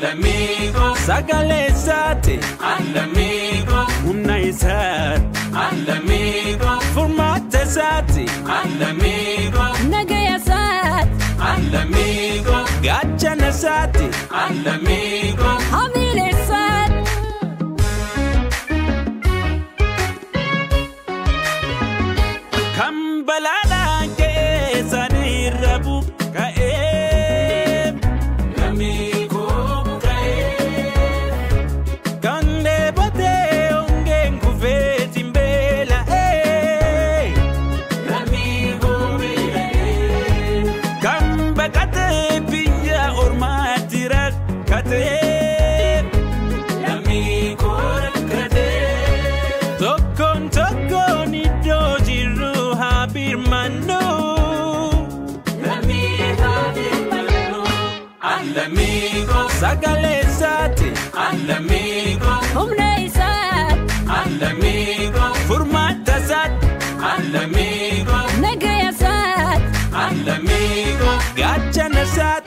Lammii sagalee isaati. Lammii humna isaati. Lammii furmaata isaati. Lammii nagaya isaati. Lammii gaachana isaati. Lammii hamilee isaati. Kan balaadhaan ka'ee saniirra buqqa'ee. Lammii koo buqqa'ee. Kan dheebotee hongeen kufeetiin beela'ee. Lammii koo beela'ee. Kan baqatee biyya ormaatti rakkatee. Lammii koo rakkatee. Tokkoon tokkoon iddoo jirru haa birmannu. Lammii haa birmannu. Lammii sagalee isaati. Lammii humna isaati. Lammii furmaata isaati. Lammii nagaya isaati. Lammii gaachana isaati.